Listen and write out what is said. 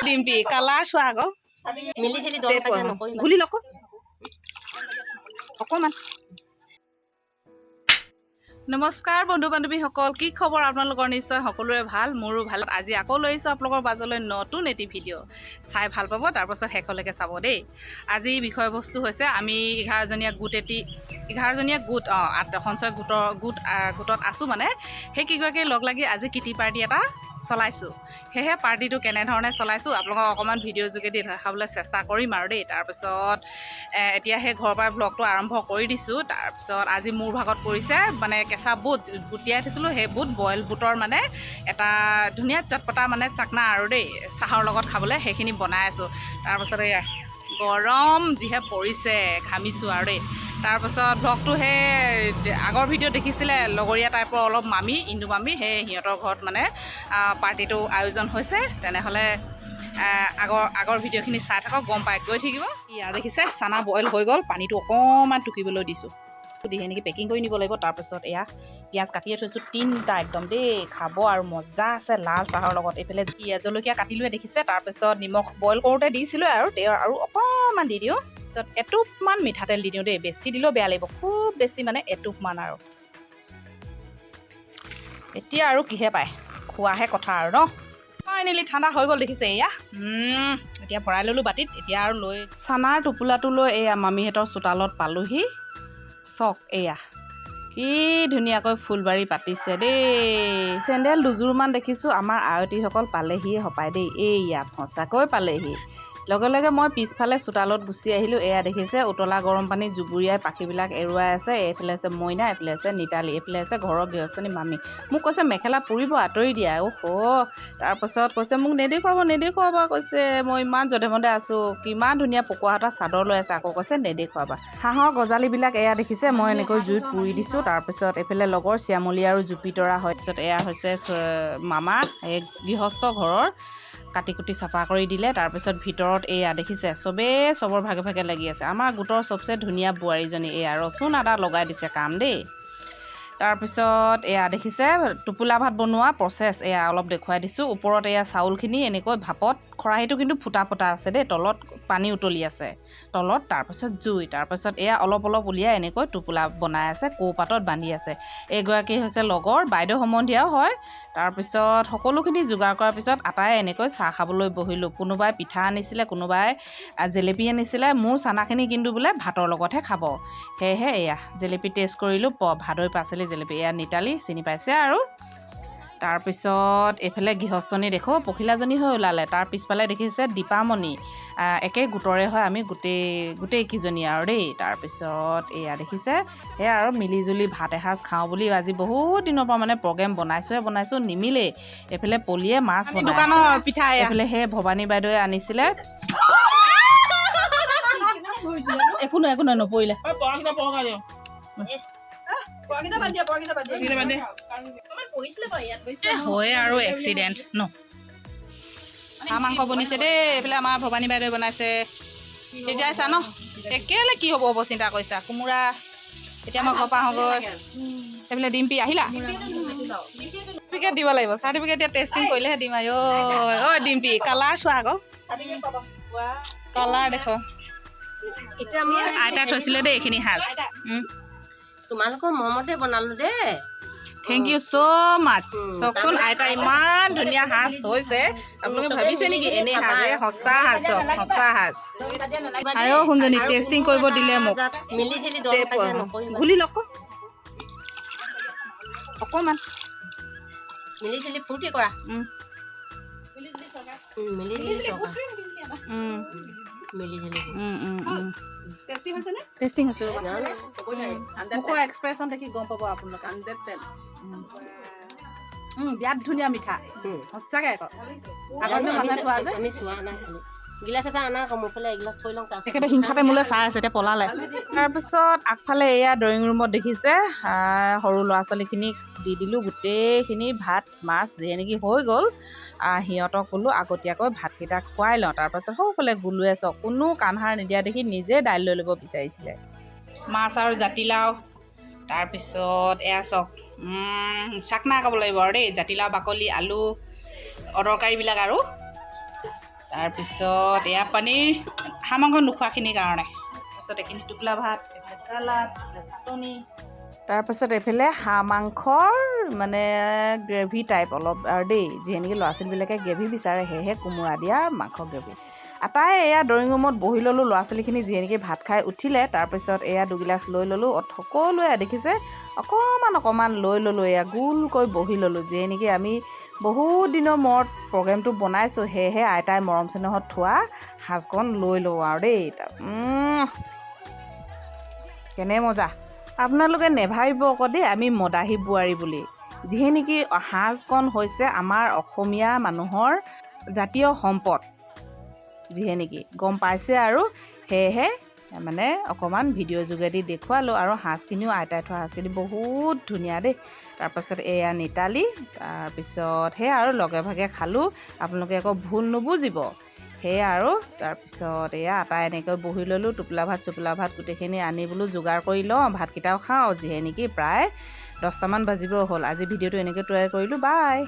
Dimpy, colour চোৱা আকৌ। মিলি জুলি দল কাজিয়া নকৰিবা। ঘুলি লক অকণমান। নমস্কাৰ বন্ধু বান্ধৱীসকল, কি খবৰ আপোনালোকৰ? নিশ্চয় সকলোৰে ভাল, মোৰো ভাল। আজি আকৌ লৈ আহিছোঁ আপোনালোকৰ মাজলৈ নতুন এটি ভিডিঅ'। চাই ভাল পাব, তাৰপাছত শেষলৈকে চাব দেই। আজি বিষয়বস্তু হৈছে আমি 11জনীয়া গোট এটি, 11জনীয়া গোট, অঁ, আঠ সঞ্চয় গোটৰ গোট গোটত আছোঁ। মানে সেই কেইগৰাকী লগ লাগি আজি কিটি পাৰ্টি এটা চলাইছোঁ। সেয়েহে পাৰ্টিটো কেনেধৰণে চলাইছোঁ, আপোনালোকক অকণমান ভিডিঅ'ৰ যোগেদি দেখাবলৈ চেষ্টা কৰিম আৰু দেই। তাৰপিছত এতিয়া সেই ঘৰৰ পৰাই ব্লগটো আৰম্ভ কৰি দিছোঁ। তাৰপিছত আজি মোৰ ভাগত পৰিছে মানে কেঁচা বুট তিয়াই থৈছিলোঁ, সেই বুট বইল বুটৰ মানে এটা ধুনীয়া চটপটা মানে চাকনা আৰু দেই, চাহৰ লগত খাবলৈ সেইখিনি বনাই আছোঁ। তাৰপাছত এয়া গৰম যিহে পৰিছে, ঘামিছোঁ আৰু দেই। তাৰপাছত ব্লগটো সেই আগৰ ভিডিঅ'ত দেখিছিলে, লগৰীয়া টাইপৰ অলপ মামী, ইন্দু মামী, সেই সিহঁতৰ ঘৰত মানে পাৰ্টিটো আয়োজন হৈছে। তেনেহ'লে আগৰ আগৰ ভিডিঅ'খিনি চাই থাকক, গম পাই গৈ থাকিব। ইয়া দেখিছে, চানা বইল হৈ গ'ল। পানীটো অকণমান টুকিবলৈ দিছোঁ, দি সেনেকৈ পেকিং কৰি নিব লাগিব। তাৰপিছত এয়া পিঁয়াজ কাটিয়ে থৈছোঁ তিনিটা একদম দেই, খাব আৰু মজা আছে লাল চাহৰ লগত। এইফালে ইয়া জলকীয়া কাটিলোৱে দেখিছে। তাৰপিছত নিমখ বইল কৰোঁতে দিছিলোঁ আৰু তেওঁ আৰু অকণমান দি দিওঁ। তাৰপিছত এটোপমান মিঠাতেল দি দিওঁ দেই, বেছি দিলেও বেয়া লাগিব, খুব বেছি মানে এটোপমান আৰু। এতিয়া আৰু কিহে পায়, খোৱাহে কথা আৰু ন। ফাইনেলি ঠাণ্ডা হৈ গ'ল, দেখিছে এয়া। এতিয়া ভৰাই ল'লোঁ বাতিত। এতিয়া আৰু লৈ চানাৰ টোপোলাটো লৈ এয়া মামীহঁতৰ চোতালত পালোহি। চক, এয়া কি ধুনীয়াকৈ ফুলবাৰী পাতিছে দেই। চেণ্ডেল দুযোৰমান দেখিছোঁ, আমাৰ আয়তীসকল পালেহিয়ে হপায় দেই। এইয়া সঁচাকৈ পালেহি। লগে লগে মই পিছফালে চোতালত গুচি আহিলোঁ। এয়া দেখিছে, উতলা গৰম পানী জুবুৰিয়াই পাখিবিলাক এৰুৱাই আছে। এইফালে আছে মইনা, এইফালে আছে নিতালী, এইফালে আছে ঘৰৰ গৃহস্থনী মামী। মোক কৈছে, মেখেলা পুৰিব, আঁতৰি দিয়া। অ' তাৰপাছত কৈছে, মোক নেদেখুৱাব, নেদেখুৱাব। কৈছে, মই ইমান যধে মধে আছোঁ, কিমান ধুনীয়া পকোৱা সূতা চাদৰ লৈ আছে। আকৌ কৈছে নেদেখুৱাবা। হাঁহৰ গজালিবিলাক এয়া দেখিছে, মই এনেকৈ জুইত পুৰি দিছোঁ। তাৰপিছত এইফালে লগৰ শ্যামলী আৰু জুপিতৰা হয়। তাৰপিছত এয়া হৈছে মামা, এই গৃহস্থ ঘৰৰ কাটি কুটি চাফা কৰি দিলে। তাৰপিছত ভিতৰত এয়া দেখিছে, চবেই চবৰ ভাগে ভাগে লাগি আছে। আমাৰ গোটৰ চবচে ধুনীয়া বোৱাৰীজনী, এয়া ৰচুন আদা লগাই দিছে কাম দেই। তাৰপিছত এয়া দেখিছে, টোপোলা ভাত বনোৱা প্ৰচেছ এয়া অলপ দেখুৱাই দিছোঁ। ওপৰত এয়া চাউলখিনি এনেকৈ ভাপত, খৰাহীটো কিন্তু ফুটা ফুটা আছে দেই, তলত পানী উতলি আছে তলত, তাৰপিছত জুই, তাৰপিছত এয়া অলপ অলপ উলিয়াই এনেকৈ টোপোলা বনাই আছে, কৌপাতত বান্ধি আছে। এইগৰাকী হৈছে লগৰ বাইদেউ, সম্বন্ধীয়াও হয়। তাৰপিছত সকলোখিনি যোগাৰ কৰাৰ পিছত আটাই এনেকৈ চাহ খাবলৈ বহিলোঁ। কোনোবাই পিঠা আনিছিলে, কোনোবাই জেলেপি আনিছিলে। মোৰ চানাখিনি কিন্তু বোলে ভাতৰ লগতহে খাব। সেয়েহে এয়া জেলেপি টেষ্ট কৰিলোঁ, ভাদৈ পাচলি জেলেপি। এয়া নিতালী, চিনি পাইছে আৰু। তাৰপিছত এইফালে গৃহস্থনী দেখোঁ পখিলাজনী হৈ ওলালে। তাৰ পিছফালে দেখিছে দীপামণি, একে গোটৰে হয় আমি গোটেইকেইজনী আৰু দেই। তাৰপিছত এয়া দেখিছে, সেয়া আৰু মিলি জুলি ভাত এসাঁজ খাওঁ বুলি আজি বহুত দিনৰ পৰা মানে প্ৰগ্ৰেম বনাইছোঁহে বনাইছোঁ, নিমিলেই। এইফালে পলিয়ে মাছ বনাই দোকানৰ পিঠা এয়া। এইফালে সেই ভৱানী বাইদেৱে আনিছিলে। একো নহয়, একো নহয়, নপৰিলে। পৰাকেইটা পৰকা দিওঁ। এ, হয় আৰু এক্সিডেণ্ট ন। হাঁহ মাংস বনিছে দেই। এইফালে আমাৰ ভৱানী বাইদেৱে বনাইছে, সিজাইছা ন। কেলে কি হ'ব হ'ব চিন্তা কৰিছা। কোমোৰা। এতিয়া মই ঘৰ পৰা আহোঁগৈ। সেইফালে ডিম্পি আহিলা, চাৰ্টিফিকেট দিব লাগিব। চাৰ্টিফিকেট এতিয়া টেষ্টিং কৰিলেহে দিম। আই ঐ ডিম্পি, কালাৰ চোৱা আকৌ, কালাৰ দেখো। এতিয়া মই আইতাই থৈছিলে দেই এইখিনি সাজ। তোমালোকৰ মৰমতে বনালো দেই। Thank you so much. চাওকচোন, আইতা ইমান ধুনীয়া সাজ থৈছে। আপোনালোকে ভাবিছে নেকি এনেই সাজ? এই সঁচা সাজ, চাওক, সঁচা সাজ। আইঅ সোণজনী, টেষ্টিং কৰিব দিলে মোক। মিলি জুলি দল কাজিয়া নকৰিবা। ঘুলি লওক অকণমান। মিলি জুলি ফূৰ্তি কৰা। মিলি জুলি থকা। মিলি জুলি। টেষ্টিং হৈছে ৰ'বা। মুখৰ এক্সপ্ৰেছন দেখি গম পাব আপোনালোকে। 110। বিৰাট ধুনীয়া মিঠা। সঁচাকৈ আকৌ আগৰ দিনৰ মানুহে থোৱা যে। আমি চোৱা নাই, খালি গিলাচ এটা আনা আকৌ, মোৰ ফালে এগিলাচ থৈ লওঁ তাৰপিছত। তেখেতে হিংসাতে মোলৈ চাই আছে, এতিয়া পলালে। তাৰপিছত আগফালে এয়া ড্ৰয়িং ৰুমত দেখিছে, সৰু ল'ৰা ছোৱালীখিনিক দি দিলোঁ গোটেইখিনি ভাত মাছ যিয়ে নেকি হৈ গ'ল। সিহঁতক ক'লোঁ আগতীয়াকৈ ভাতকেইটা খুৱাই লওঁ। তাৰপাছত সৌফালে গুলুৱে চাওক, কোনো কাণসাৰ নিদিয়া দেখি নিজে দাইল লৈ ল'ব বিচাৰিছিলে। মাছ আৰু জাতিলাও। তাৰপিছত এয়া চাওক, চাকনা ক'ব লাগিব আৰু দেই, জাতিলাও বাকলি, আলু, অদৰকাৰীবিলাক আৰু। তাৰপিছত এয়া পনীৰ, হাঁহ মাংস নোখোৱাখিনিৰ কাৰণে। তাৰপিছত এইখিনি টোপোলা ভাত, এইফালে চালাড, এইফালে চাটনি। তাৰপাছত এইফালে হাঁহ মাংসৰ মানে গ্ৰেভি টাইপ অলপ আৰু দেই, যিহে নেকি ল'ৰা ছোৱালীবিলাকে গ্ৰেভি বিচাৰে, সেয়েহে কোমোৰা দিয়া মাংস গ্ৰেভি। আটাই এয়া ড্ৰয়িং ৰুমত বহি ল'লোঁ। ল'ৰা ছোৱালীখিনি যিহে নেকি ভাত খাই উঠিলে। তাৰপিছত এয়া দুগিলাচ লৈ ল'লোঁ। সকলোৱে দেখিছে, অকণমান অকণমান লৈ ল'লোঁ। এয়া গোলকৈ বহি ল'লোঁ। যিহে নেকি আমি বহুত দিনৰ মূৰত প্ৰগ্ৰেমটো বনাইছোঁ, সেয়েহে আইতাই মৰম চেনেহত থোৱা সাজকণ লৈ লওঁ আৰু দেই। কেনে মজা! আপোনালোকে নেভাবিব আকৌ দেই আমি মদাহী বোৱাৰী বুলি। যিহে নেকি সাজকণ হৈছে আমাৰ অসমীয়া মানুহৰ জাতীয় সম্পদ, যিহে নেকি গম পাইছে আৰু সেয়েহে মানে অকণমান ভিডিঅ' যোগেদি দেখুৱালোঁ। আৰু সাজখিনিও, আইতাই থোৱা সাজখিনি বহুত ধুনীয়া দেই। তাৰপাছত এয়া নিতালি। তাৰপিছত সেয়া আৰু লগে ভাগে খালোঁ। আপোনালোকে আকৌ ভুল নুবুজিব। সেয়া আৰু তাৰপিছত এয়া আটাই এনেকৈ বহি ল'লোঁ। টোপোলা ভাত চোপোলা ভাত গোটেইখিনি আনি বোলো যোগাৰ কৰি লওঁ, ভাতকেইটাও খাওঁ। যিহে নেকি প্ৰায় 10টামান বাজিব হ'ল। আজি ভিডিঅ'টো এনেকৈ তৈয়াৰ কৰিলোঁ। বাই।